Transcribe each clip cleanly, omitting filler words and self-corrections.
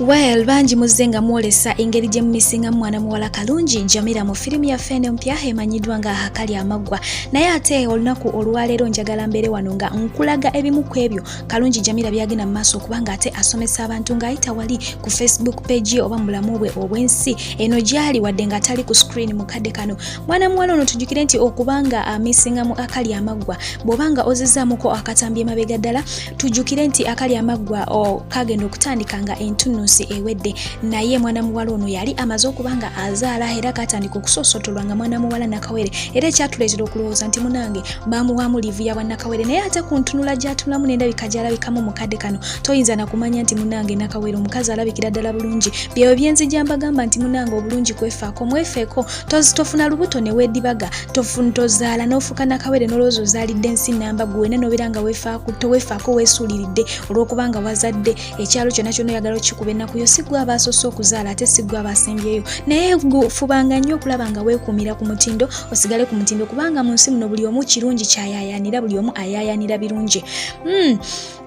Well, bangi muzze nga mwolesa engeri gye mumisingamu mwana muwala Kalungi Jamira mu firimu yaffe eno empya emanyiddwa nga Akali Amaggwa. Naye ate olunaku olwaleero njagala mbeere wano nga nkulaga ebimu ku ebyo Kalungi Jamira byagenda mu maaso okuba nga ate asomesa abantu ng'ayita wali ku Facebook page ye oba mu bulamu bwe obw'ensi eno gy'ali, wadde nga tali ku screen mu kadde kano. Mwana muwala ono tujjukire nti okuba nga amisinga mu Akali Amaggwa, bw'oba nga ozizaamuko akatambi emabega ddala, tujjukire nti Akali Amaggwa kagenda okutandika nga entunnunsi ewedde, naye mwana muwala ono yali amaze okuba nga azaala era katandika okusoosotolwa nga mwana muwala nakawere, era ekyatuleetera okulowooza nti munange bamuwaamu liivu ya bwannakawere. Naye ate ku ntunula gy'atunulamu n'endabika gy'alabikamu mukadde kano, toyinza na kumanya nti munange nakawere. Omukazi alabikira ddala bulungi. Byebyo byenzija mbagamba nti munange obulungi kwefaako, mwefeeko. Tofuna lubuto ne weedibaga, tozaala n'ofuuka nakawere n'olowooza ozaalidde ensi namba, gwe wena n'obeera nga weefaako, toweefaako, weesuuliridde olw'okuba nga wazadde. Ekyalo kyonna kyonna oyagala okikuba ennaku yo. Si gwe aba asoose okuzaala, ate si gwe aba asembyeyo, naye fubanga nnyo okulaba nga weekuumira ku mutindo, osigale ku mutindo, kubanga mu nsi muno buli omu kirungi kyayayanira, buli omu ayayanira birungi.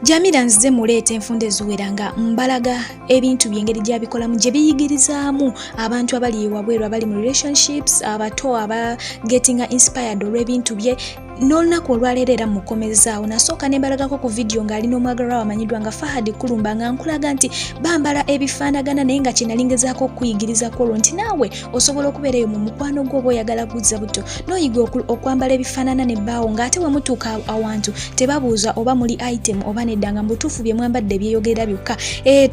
Jamira nzize muleeta enfunda eziwera nga mbalaga ebintu byengeri gyabikolamu, gye biyigirizaamu abantu abali ewabweru, abali mu relationships, abato aba getting inspired olw'ebintu bye. N'olunaku olwaleero era mukomezaawo, nasooka ne mbalagako ku vidiyo ng'ali n'omwagalwa amanyiddwa nga Fahad Kulumba, nga nkulaga nti bambala ebifaanagana, naye nga kye nali ngezaako okuyigirizako olwo nti naawe osobola okubeera eyo mu mukwano gwo oba oyagala guzza buto n'oyiga okwambala ebifaanana ne bbaawo, ng'ate we mutuuka awantu tebabuuza oba muli item oba nedda, nga mu butuufu bye mwambadde byeyogera byokka.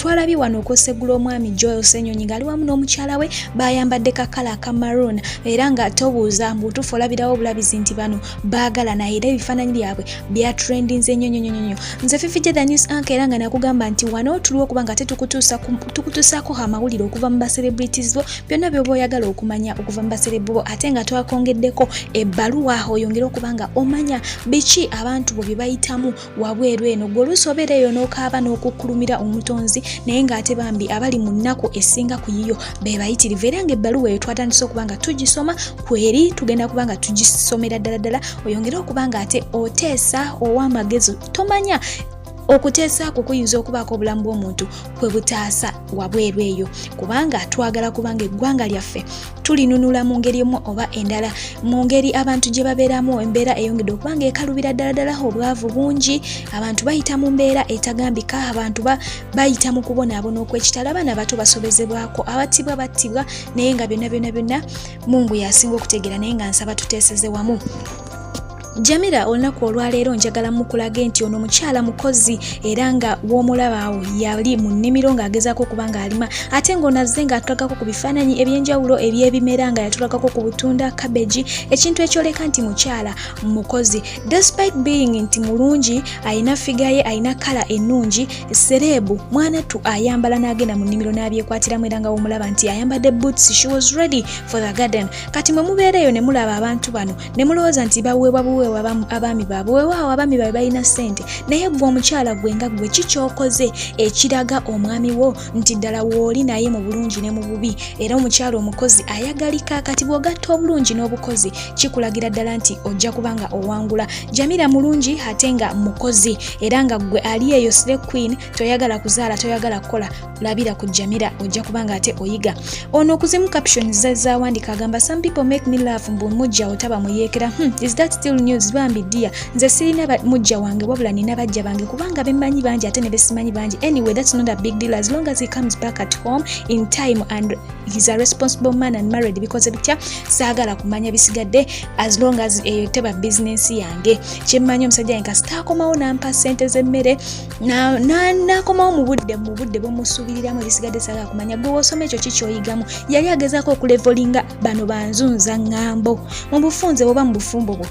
Twalabye wano okwosegula omwami Joel Ssenyonyi ng'ali wamu n'omukyala we, bayambadde ka colour aka maroon, era nga tobuuza, mu butuufu olabirawo obulabizi nti bano baagalana, era ebifaananyi byabwe byatrendinze nnyo nnyo nnyo nnyo. Nze Fifi the News Anchor, era nga nakugamba nti wano tuliwo okuba nga tukutuusaako amawulire okuva mu bacelebrities bo, byonna by'oba oyagala okumanya okuva mu baceleb bo, ate nga twakongeddeko ebbaluwa oyongere okuba nga omanya biki abantu bo bye bayitamu wabweru eno. Gwe oluusi obeera eyo n'okaaba n'okukkulumira omutonzi, naye ng'ate bambi abali mu nnaku esinga ku yiyo be bayitirivu. Era ng'ebbaluwa eyo twatandise okuba nga tugisoma, kweri tugenda kuba nga tugisomera ddala ddala, oyongere okuba nga ate oteesa ow'amagezi. Tomanya okuteesa kwo kuyinza okubaako obulamu bw'omuntu kwe butaasa wabweru eyo, kubanga twagala kubanga eggwanga lyaffe tulinunula mu ngeri emu oba endala. Mu ngeri abantu gye babeeramu, embeera eyongedde okuba nga ekalubira ddala ddala, obwavu bungi, abantu bayita mu mbeera etagambika, abantu bayita mu kubonaabona okw'ekitalo, abaana bato basobezebwako, abattibwa battibwa, naye nga byonna byonna byonna Mungu yasinga okutegeera. Naye nga nsaba tuteeseze wamu. Jamira olunaku olwaleero njagala mukulage nti ono mukyala mukozi, era nga w'omulaba awo yali mu nnimiro ng'agezaako okuba ng'alima, ate ng'ono azze ng'atulagako ku bifaananyi eby'enjawulo eby'ebimera, nga yatulagako ku butunda, cabbage, ekintu ekyoleka nti mukyala mukozi. Despite being nti mulungi, alina figure ye, alina colour ennungi, celeb, mwanattu ayambala n'agenda mu nnimiro n'abyekwatiramu, era nga w'omulaba nti ayambadde boots, she was ready for the garden. Kati mwe mubeera eyo ne mulaba abantu bano ne mulowooza nti baweebwa buweebwa abaami baabwe. Weewaawo, abaami baabwe balina ssente, naye gwe omukyala, gwe nga gwe, kikyokoze ekiraga omwami wo nti ddala wooli naye mu bulungi ne mu bubi? Era omukyala omukozi ayagalika. Kati bw'ogatta obulungi n'obukozi, kikulagira ddala nti ojja kuba nga owangula. Jamira mulungi ate nga mukozi, era nga gwe ali eyo slay queen, toyagala kuzaala, toyagala kukola, labira ku Jamira, ojja kuba nga ate oyiga. Ono okuzimu caption zawandika agamba, "Some people make me laugh. Mbu mujja otaba muyeekera. Is that still news? Bambi dear, nze sirina mujja wange, wabula nina bajja bange, kubanga bemmanyi bangi ate ne besimanyi bangi. Anyway, that's not a big deal as long as he comes back at home in time and he's a responsible man and married. Bikoze bitya, saagala kumanya bisigadde, as long as eyo teba bizinensi yange. Kyemmanyi, omusajja yange kasita akomawo nampa ssente z'emmere, n'akomawo mu budde bwemusuubiriramu, ebisigadde saagala kumanya." Gwe woosoma ekyo kikyoyigamu, yali agezaako okulevelinga bano banzunza ŋŋambo mu bufunze oba mu bufumbo bwo.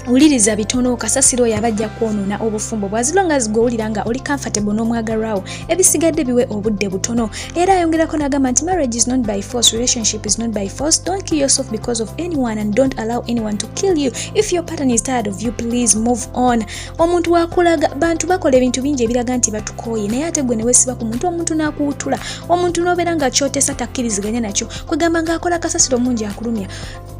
Wuliriza bitono, kasasiro oyo abajja kwonoona obufumbo bwe. As long as gwewulira nga oli comfortable n'omwagalwawo, ebisigadde biwe obudde butono. Era ayongerako n'agamba nti marriage is not by force, relationship is not by force. Don't kill yourself because of anyone and don't allow anyone to kill you. If your partner is tired of you, please move on. Omuntu wakulaga, bantu bakola ebintu bingi ebiraga nti batukooye, naye ate gwe ne weesiba ku muntu, omuntu n'akuwutula, omuntu n'obeera nga kyotesa takkiriziganya nakyo, kwegamba ng'akola kasasiro mungi akulumya.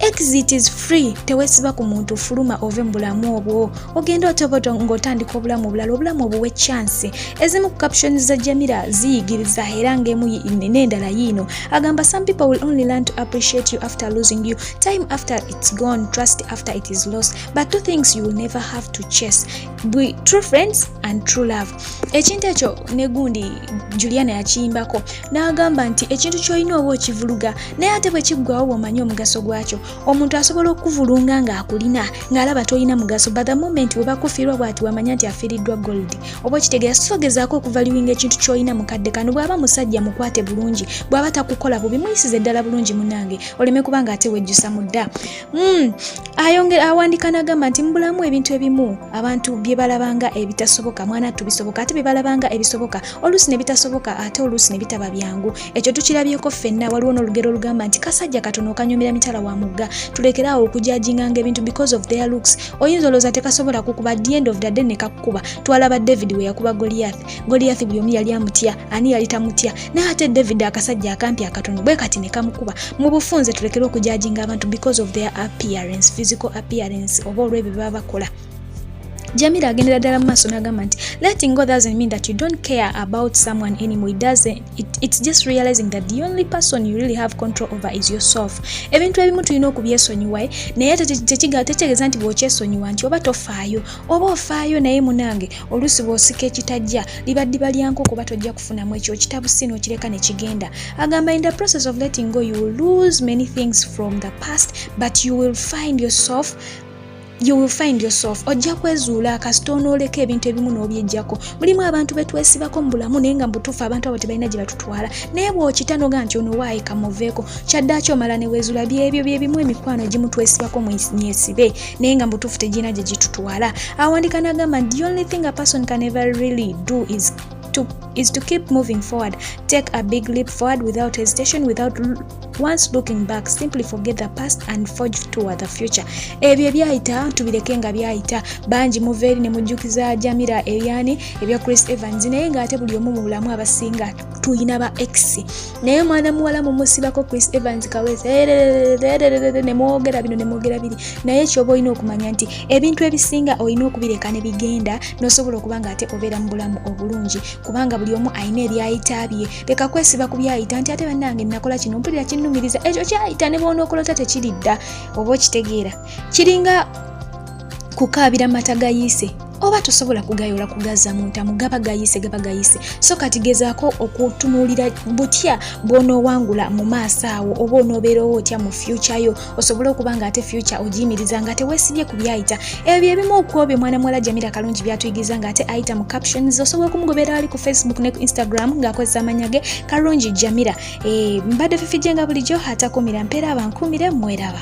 Exit is free. Teweesiba ku muntu, fuluma ove. ove mu bulamu obwo, ogenda otoba ng'otandika obulamu obulala, obulamu obuwe chance. Ezimu ku captions za Jamira ziyigiriza, era ng'emu n'endala yiino agamba, "Some people will only learn to appreciate you after losing you, time after it's gone, trust after it is lost. But two things you will never have to chase be true friends and true love." Ekintu ekyo ne gundi Juliana yakiyimbako n'agamba nti ekintu ky'olina oba okivuluga, naye ate bwe kiggwawo bw'omanyi omugaso gwakyo. Omuntu asobola okukuvulunga ng'akulina, ng'alaba tolina mugaso, but the moment we bakufiirwa bw'ati, wamanya nti afiiriddwa gold, oba okitegeera. So gezaako okuvaluinga ekintu ky'olina mu kadde kano. Bw'aba musajja, mukwate bulungi. Bw'aba takukola bubi, muyisize ddala bulungi, munange, oleme kubanga ate wejjusa mu dda. Ayongera awandika n'agamba nti mu bulamu ebintu ebimu abantu bye balabanga ebitasoboka, mwana tubisoboka, ate bye balabanga ebisoboka oluusi ne bitasoboka, ate oluusi ne bitaba byangu. Ekyo tukirabyeko ffenna. Waliwo n'olugero olugamba nti kasajja katono okanyumira mitala wa mugga. Tulekeraawo okujudginganga ebintu because of their looks. Oyinza olowooza tekasobola kukuba, at the end of the day ne kakukuba. Twalaba David we yakuba Goliath. Goliath buli omu yali amutya, ani yali tamutya? Naye ate David, akasajja akampi akatono bwe kati, ne kamukuba. Mu bufunze, tulekere okujudginga abantu because of their appearance, physical appearance, oba olw'ebyo baba bakola. Jamila agendera ddala mu maaso n'agamba nti letting go doesn't mean that you don't care about someone anymore. It doesn't. It's just realizing that the only person you really have control over is yourself. Ebintu ebimu tulina okubyesonyiwa, naye tekitegeeza nti bw'okyesonyiwa nti oba tofaayo. Oba ofaayo, naye munange, oluusi bw'osika ekitajja liba ddiba lya nkoko, oba tojja kufunamu ekyo okitabusi n'okireka ne kigenda. Agamba, in the process of letting go, you will lose many things from the past, but you will find yourself. Ojja kwezuula kasita onooleka ebintu ebimu n'obyejjako. Mulimu abantu betwesibako mu bulamu, naye nga mubutuufu abantu abo tebalina gye batutwala, naye bw'okita noga nti ono waayi kamuveeko, kyaddaaki omala ne weezuula. Byebyo byebimu emikwano egimu twesibako myesibe, naye nga mubutuufu tegirina gye gitutwala. Awandika n'agamba nti the only thing a person can ever really do is to keep moving forward. Take a big leap forward without hesitation, without once looking back. Simply forget the past and forge toward the future. Ebyo ebyayita tubireke nga byayita. Bangi muva eri ne mujjukiza Jamira ebyani ebya Chris Evans, naye ng'ate buli omu mu bulamu abasinga tuyina ba ex, naye mwana muwala mumusibako Chris Evans Kawesi ne mwogera bino ne mwogera biri. Naye kyoba olina okumanya nti ebintu ebisinga olina okubireka ne bigenda, n'osobola okuba nga ate obeera mu bulamu obulungi, kubanga buli omu alina ebyayita bye. Leka kwesiba ku byayita nti ate bannange nakola kino, mpulira kinnumiriza. Ekyo kyayita, ne bw'onookolota tekiridda, oba okitegeera. Kiringa kukaabira mata gayiise, oba tosobola kugayola kugazza mu ntamu. Gaba gayiise, gaba gayiise. So kati gezaako okutunuulira butya bw'onoowangula mu maaso awo, oba onoobeerawo otya mu future yo, osobole okuba nga ate future ogiyimiriza nga teweesibye ku byayita. Ebyo byebimu okwobyo mwana muwala Jamira Kalungi byatuyigiriza ng'ate ayita mu captions. Osobola okumugoberera ali ku Facebook ne ku Instagram ng'akozesa amannya ge Kalungi Jamira. Mbadde Fifijje nga bulijjo atakumira mpeera, abankuumire, mweraba.